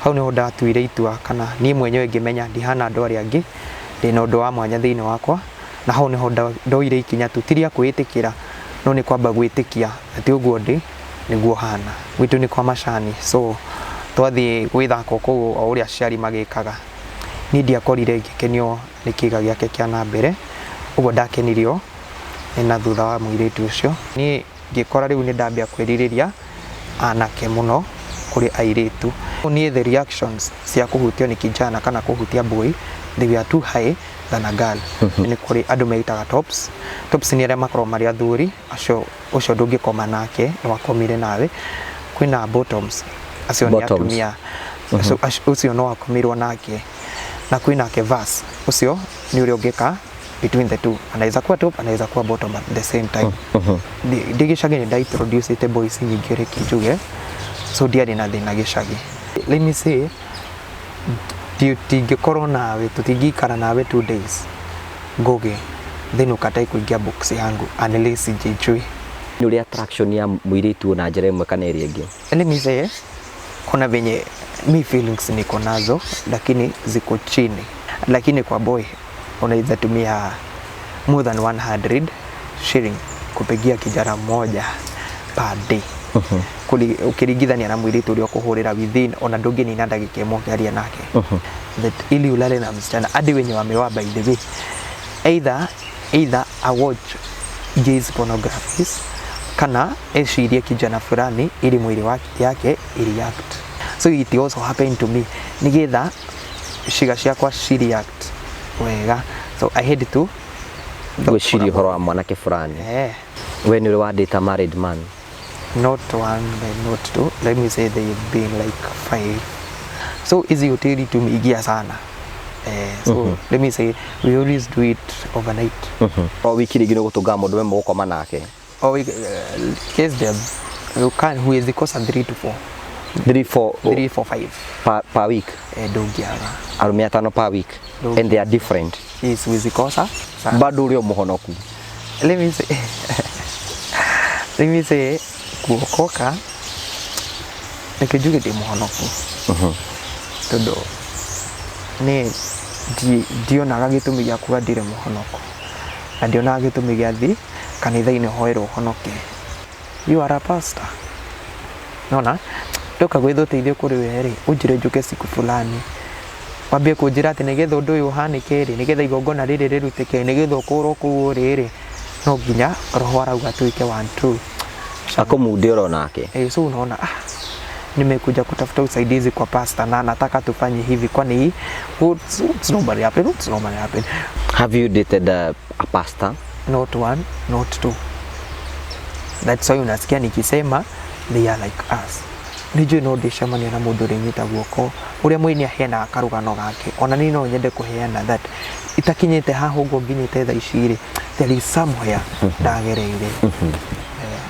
Hau nĩho ndatuire itua kana niĩ mwenyewe ngĩmenya ndihana andũ arĩa angĩ, ndĩna ũndũ wa mwanya thĩinĩ wakwa, na hau nĩho ndoire ikinya tu, ti rĩa kwĩĩtĩkĩra, no nĩ kwamba gwĩtĩkia atĩ ũguo ndĩ nĩguo hana. Gwitũ nĩ kwa macani, so twathiĩ gwĩthaka kũu o ũrĩa aciari magĩkaga, niĩ ndiakorire ngĩkenio nĩ kĩga gĩake kĩa na mbere, ũguo ndakenirio nĩ na thutha wa mũirĩtu ũcio. Niĩ ngĩkora rĩu nĩ ndambia kwĩrirĩria anake mũno kũrĩ airĩtu. Niĩ the reactions cia kũhutio nĩ kijana kana kũhutia boy, they were too high than a girl. Nĩ kũrĩ andũ meitaga tops. Tops nĩ arĩa makoragwo marĩ athuri, acio ũcio ndũngĩkoma nake, no akomire nawe. Kwĩna bottoms, acio nĩ atumia, ũcio no akomirwo nake. Na kwĩnake verse, ũcio nĩ ũrĩa ũngĩka between the two, anaweza kuwa top, anaweza kuwa bottom at the same time. Ndĩ gĩcagi nĩ nda introduce boys nyingĩ, reke njuge, so ndiarĩ na thĩna gĩcagi. Let me say, tingĩkorwo nawe, tũtingĩikara nawe 2 days Ngugi, then ukatae kuingia box yangu unless sijijui. Nĩ ũrĩ attraction ya mũirĩtu na njĩra ĩmwe kana ĩrĩa ĩngĩ? Let me say, kuna venye mi feelings niko nazo lakini ziko chini, lakini kwa boy unaweza tumia more than 100 shilling kupigia kijana mmoja per day, ukiringithania na mwiritu ũrĩa ũkũhũrĩra within ona ndũngĩnina ndagĩka ĩmwe ũkĩaria nake. That ili ulale na msichana, hadi wenye wameoa, by the way, either a watch gays pornographies kana ecirie kijana fulani ili mwili wake yake ireact. So it also happened to me, nigetha ciĩga ciakwa ci react wega, so I had to Gwĩciria ũhoro wa mwanake fulani. Eh. We nĩ ũrĩ wandĩta married man? Not one and not two, let me say they've been like five. So hizi hoteli tumeingia sana, eh, so let me say we always do it overnight. O wiki rĩngĩ nĩ ũgũtũngaga mũndũ we mũgũkoma nake? Or we, case there you can, huwezi kosa 3 to 4. 3 4? 3 4 5. Per week? Eh, ndũngĩaga. Arũme atano per week? Ndũngĩ. And they are different? Yes, huwezi kosa sana. Bado ũrĩ o mũhonoku? Let me say kuokoka, reke njuge ndĩ mũhonoku, tondũ nĩ ndionaga gĩtũmi gĩa kuga ndirĩ mũhonoku, na ndionaga gĩtũmi gĩa thi kanitha-inĩ hoerwo honoke. You are a pastor, nona ndoka gwetha ũteithio kũrĩ we rĩ, ũnjĩre njũke siku fulani, wambie kũnjĩra atĩ nĩgetha ũndũ ũyũ ũhanĩke rĩ, nĩgetha igongona rĩrĩ rĩrutĩke, nĩgetha ũkũrwo kũu ũrĩ rĩ, no nginya roho arauga tuike one two. Akũmunde oro nake. Eh, so unaona, ah, nimekuja kutafuta usaidizi kwa pastor na nataka tufanye hivi, kwani hii what's normally happen, what's normally happen? Have you dated a pastor? Not one, not two. That's why unasikia nikisema they are like us. Nijui no ndĩcemania na mũndũ ũrĩnyita guoko ũrĩa mũini aheanaga karũgano gake, ona niĩ no nyende kũheana that itakinyĩte haha ũguo nginyĩte thaa ici rĩ, there is somewhere ndagereire.